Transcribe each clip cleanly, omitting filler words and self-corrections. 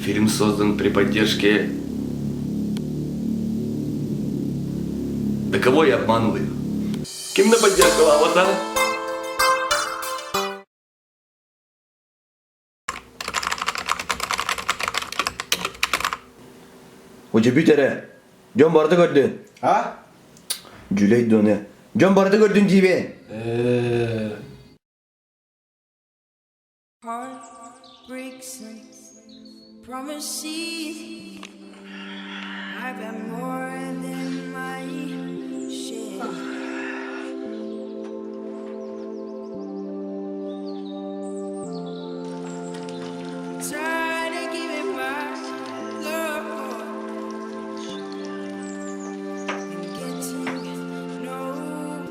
Фильм создан при поддержке... Да кого я обманываю? Ким да поддержкалаабата? Удьубүт эрэ, дьон барыта көрдүн. А? Дьүлэй дуоны. Дьон барыта көрдүн диибин. Heartbreaks and promises. I've got more than my share. Try to give it my love and getting nowhere,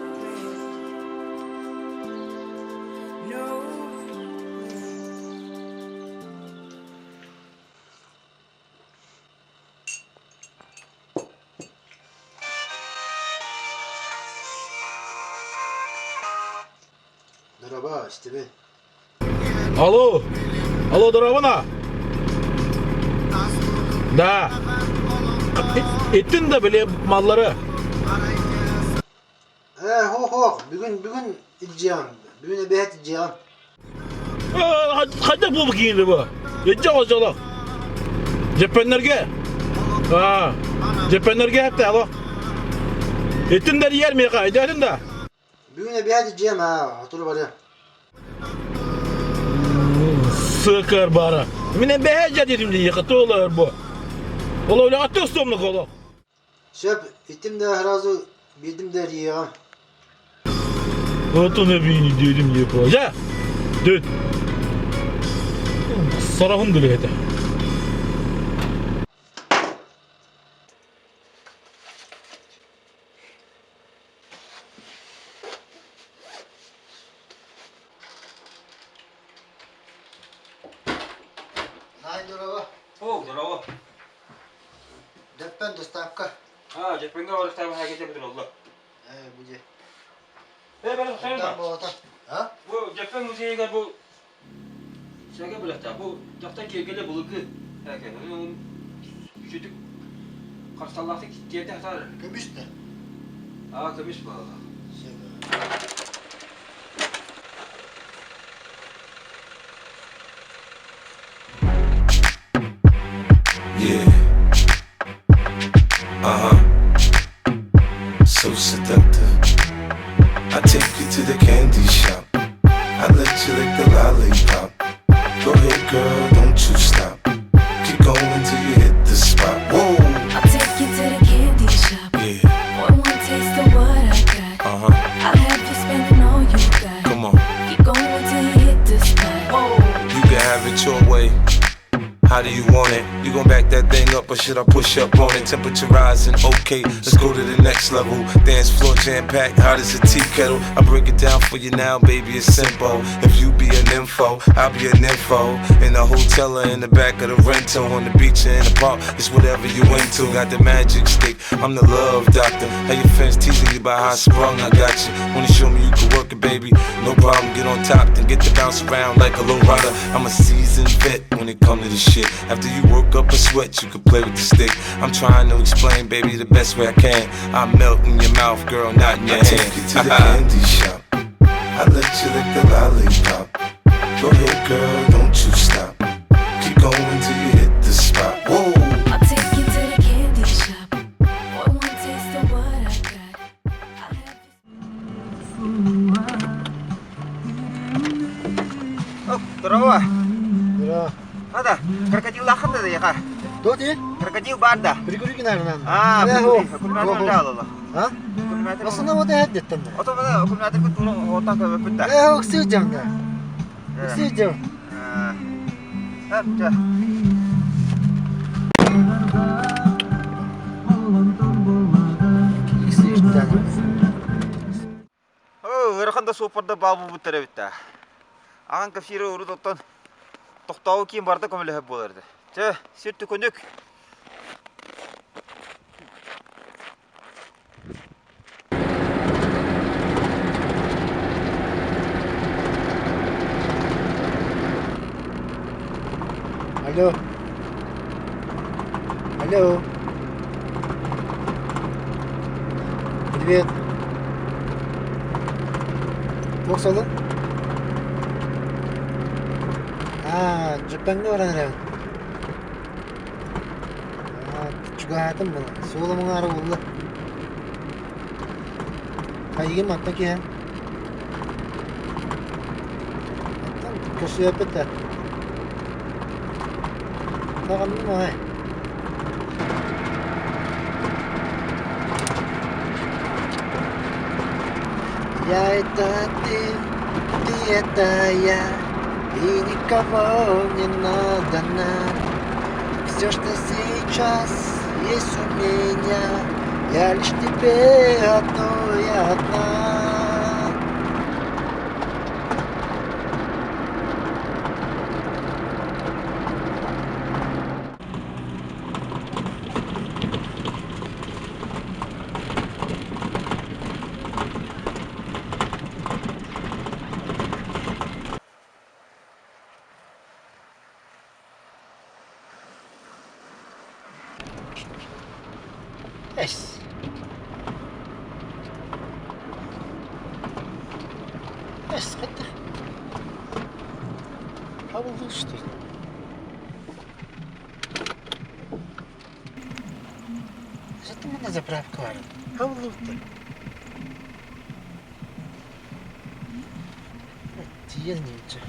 nowhere. Дороба, истибин. Алло, алло, дорообуна. Да. Иттин да били маллары. Ээ, хоох-хоох, бүгүн, бүгүн илдьиэҕим, бүгүн эбэһээт илдьиэҕим. Хайдах буолбут киһини бу? Иччэ оҕочолох. Дьэппэннэргэ. Аа, дьэппэннэргэ эттэ, алло. Иттин да диэр миэхэ, өйдөөтүн да? Бүгүн эбэһээт илдьиэм аа, хотуру барыам. Сыкыр бара. Мин эбэһээт дьэ диэтим диэхэ, туолар бу. Ол үлэҕэ тус олох. Сөп, иттим да сразу биэрдим да эрийиэҕим. Вот он эбиини диэтим диye Дьэ, дүт. Сараһын дүлэһэтэ. Най здорово. О, здорово. Дэппэн доставка. А, Дьэппэҥҥэ барыктаабын хакете бүтүн олла. Ээ, бу дьэ. Э, бары Там болота. А? Бу Дьэппэн музейыгар бу сэргэ билэхтэ. Бу дьахтар киэргэлэ былыргы эке. Үчүдүк харысталлаахтык тиэрдэ сатаар. Көмүс да. Аа, көмүс буолла. Yeah. Uh huh. So seductive. I take you to the candy shop. I let you lick the lollipop. Go ahead, girl, don't you stop. Keep going till you hit the spot. Whoa. I'll take you to the candy shop. Yeah. Boy, one taste of what I got. Uh huh. I'll have you spending all you got. Come on. Keep going till you hit the spot. Whoa. You can have it your way. How do you want it? You gon' back that thing up or should I push up on it? Temperature rising, okay, let's go to the next level. Dance floor jam packed, hot as a tea kettle. I break it down for you now, baby, it's simple. If you be an info, I'll be an info. In the hotel or in the back of the rental, on the beach or in the park, it's whatever you into. Got the magic stick, I'm the love doctor. How your fans teasing you about how I sprung, I got you. Wanna show me you can work it, baby? No problem, get on top, then get to bounce around like a low rider. I'm a seasoned vet when it come to this shit. After you work up a sweat, you can play with the stick. I'm trying to explain, baby, the best way I can. I melt in your mouth, girl, not in your I hand. take you to the candy shop. I let you lick the lollipop. Go ahead, girl, don't you stop. Keep going till you hit the spot. Whoa. I'll take you to the candy shop. Boy, one taste of what I got. I'll have you. Здорово. Здорово. Ада, крокодил лахында да яха. Кто ти? Крокодил барда. Прикури наверное. А, прикури. Аккумулятор жалала. А? Аккумулятор. Основном вот это где-то. Ото мана аккумулятор кутуну отак өпүттэ. Э, уксудем да. Уксудем. А, ча. Ыарахан да суоппарда баа буолбуттар эбит да. Аҕаҥ кэпсиирэ урут оттон тохтообу киин барда көмөлөһөр буолар этэ. Чэ, сир түкүнүк. Алло. Алло. Привет. Туох солун? Аа, Дьөппөҥҥө баран эрэбин. Аа, чугаһаатым була. Суолум уҥаара буолла. Хайыгын мантан киһэн? Оттон көрсүөхпүт да. Даҕанным аҕай. Я это ты, ты это я, и никого не надо нам. Все, что сейчас есть у меня, я лишь тебе одной одна. Эс. Эс, хайдах? Хабыллыы что ли? Зато на заправка бар. Хабыллыбыттар. Тиийэн ньиичэ.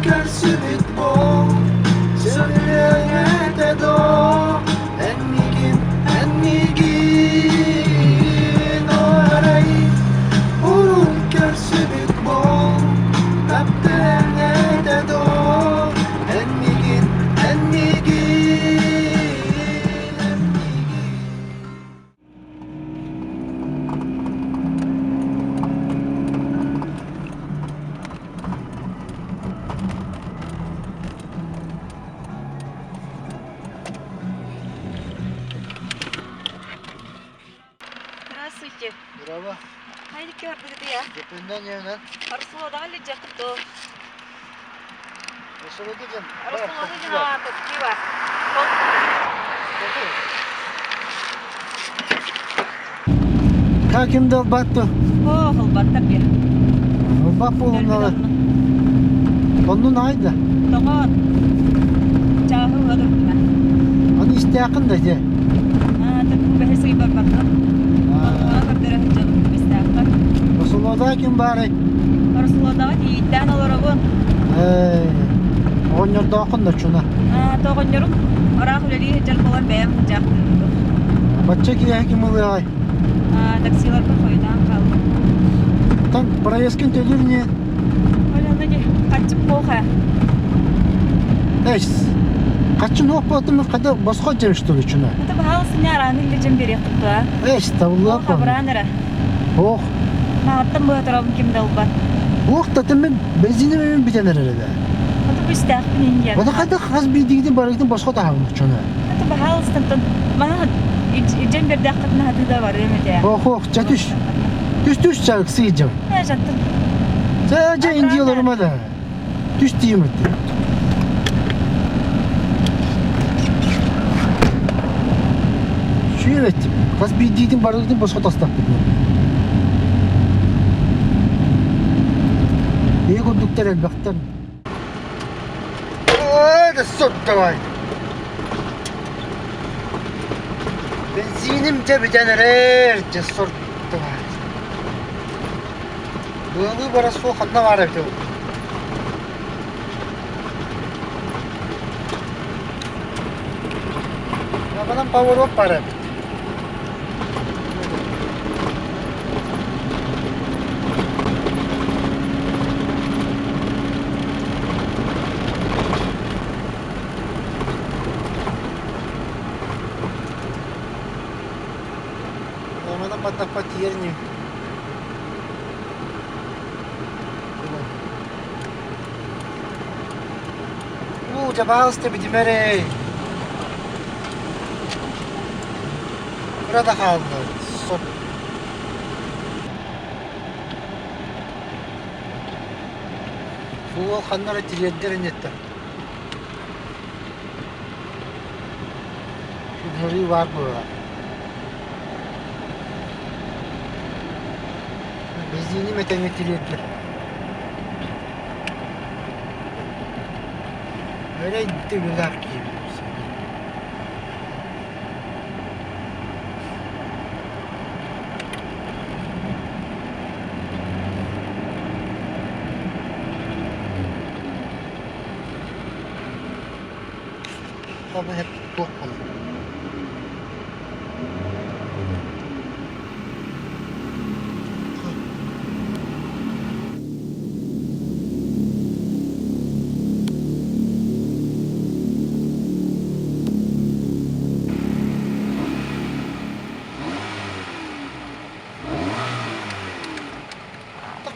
Көрсүбүт буол, сөбүлэҥ доо, эн миигин, эн миигин арай урут көрсүбүт буол, таптыаҥ этэ доо, эн миигин, эн миигин, эн миигин. Здравствуйте. Браво. Хайди көрдүгүт Жөпүндөн жөөнөн. Арсуладаҕа илдьэххит дуо? Арсуладыгын. Арсуладыгын аата пиво. Как им долбатту? О, холбаттар бе. Холбат буолуннала. Оннун айда. Тоҕоон. Чааһы уһадырдыма. Аны истээххин да дьэ. Аа, тырку бэһи сыйбарбакка. Онуга көрдөрө сылдьабын истээххэ. Расулода ким баарый? Расулодаҕа тиийиттээн олоробун. Ээ, оҕонньордооххун да чуна. Аа, тоҕонньорум ыраах үлэлии сылдьар буолан бэйэм сылдьаахтыыбын. Бачча киэһэ ким ылыаҕай? Аа, таксиларбын хойутаан хааллым. Оттон проездкин төлүүр не? Өлөөнө ди, хаччым плохо. Эс, хаччын уох буолтум хада босхо дьэм что ли чуна? Это баһаалыс не арааны илдьэн биэриэх туттуа. Эс, табыллыах Хабыраан эрэ. Ох. Маҕаттан быһа ким да ылбат. Ох, татым бензиним бүтэн эрэр эбэ. Ото күстээхпин индиан. Ота хайдах хас биирдигитин барыгытын босхо таһабын чуна. Ото баһаалыстантан мана илдьэн бердээххитин хатыыда барыам этэ. Ох, ох, ча түс. Түс түс ча сыйдьым. Э, жаттым. Ча жа индияларыма да. Түс тиийим этти. Сүйүм эттим. Хас биирдиитин барыгытын босхо тастаппыт. Ийэ курдуктар элбэхтэр. Ой, да сот давай. Бензиним дьэ бүтэн эрэр, дьэ сордубаат. Быалыы бара суох ханна баар эбитэ буолла. Манан поворот баар эбит. Манан баттахпа тиийэр ини. Уу, дьабаалыста бүтүмэр эй. Кыра да хаалла. Сор. Бу уол ханна эрэ тириэрдэр инниттэн. Күннэрии баар буолар. Бензини мэтэҥҥэ тириэрдэр. Өрө дөбүлээх киһи. Хабы hep туох буолар.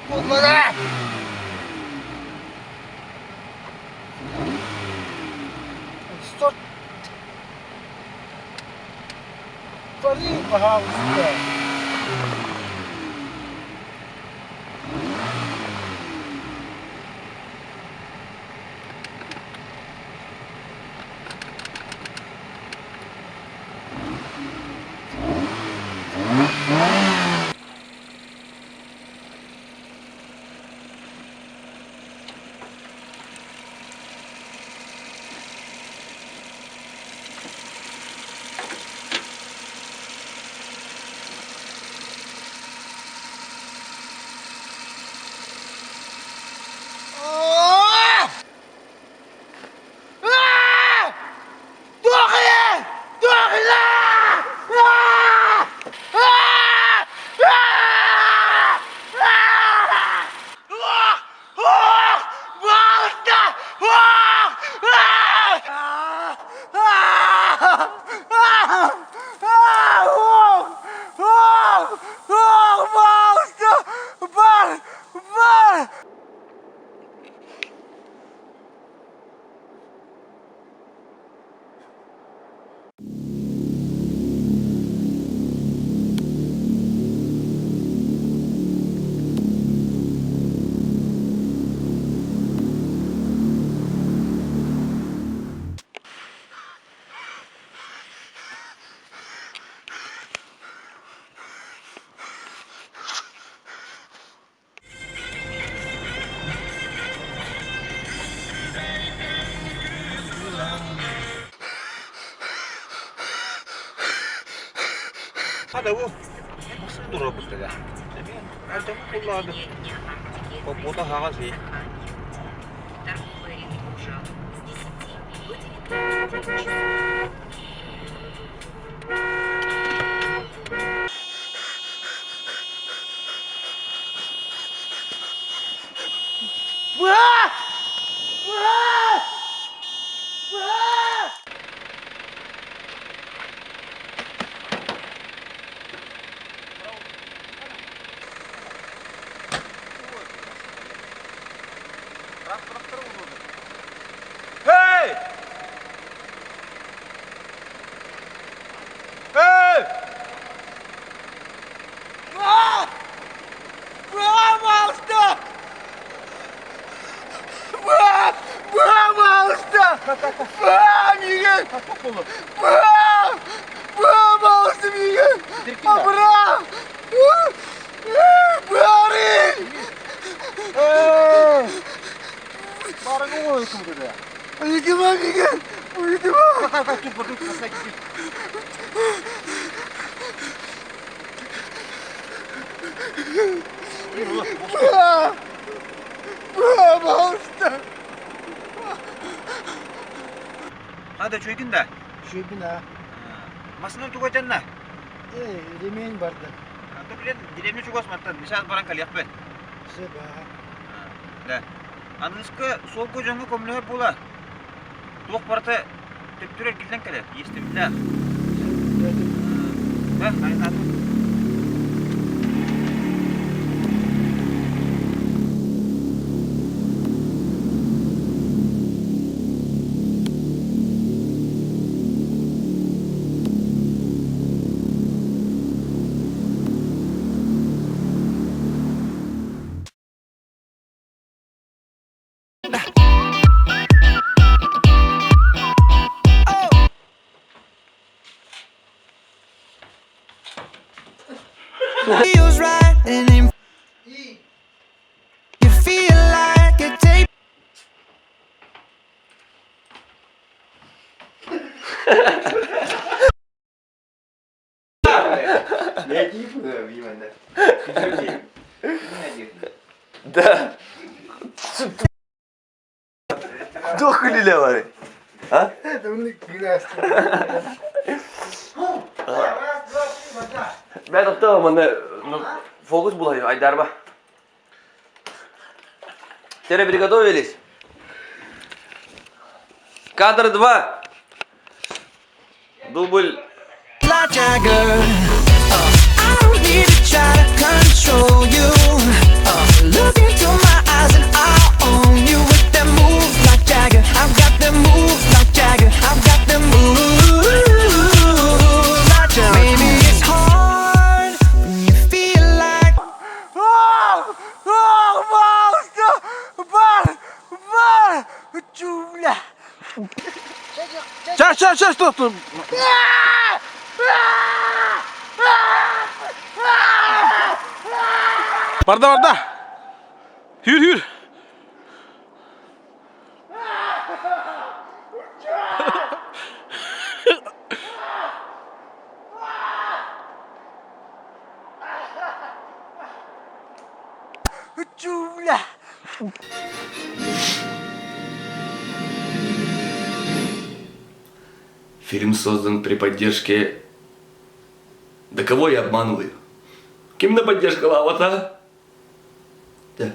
Буоллара! Что? Твори, пожалуйста. Пожалуйста. Хада чуйгун да? Чуйбун а. Масынан туга жанна? Э, ремень барды. То билен деревня чугас маттан, сейчас баран калиякпет. Сөп аа. Да. Аныска суолга дьоҥҥо көмөлөһөр буола. Туох барыта төптүр эргиллэн кэлэр, иэстэбиллээх. Да, айнаатын. Feels right and it you feel like a tape. Да. Туох күлүлэ бары? А? Мен тоқтоо манна фокус булайым айдарба. Теперь приготовились. Кадр 2. Дубль. Like Jagger. I don't need to try to control you. Look into my eyes and I'll own you with that move like Jagger. I've got the move like Jagger. I've got the move like Jagger. Maybe it's hard when you feel like. Бар! Чумля! Сейчас, сейчас, сейчас, стоп, стоп. Барда, барда. Hür, hür. Чумля! Фильм создан при поддержке... Да кого я обманываю? Ким на поддержка а? Да.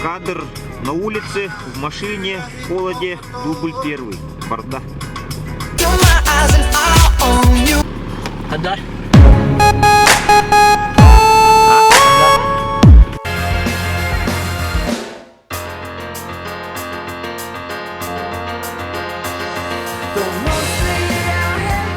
Кадр на улице, в машине, в холоде, дубль первый. Барда. In my eyes and I'll own you. Хаддар.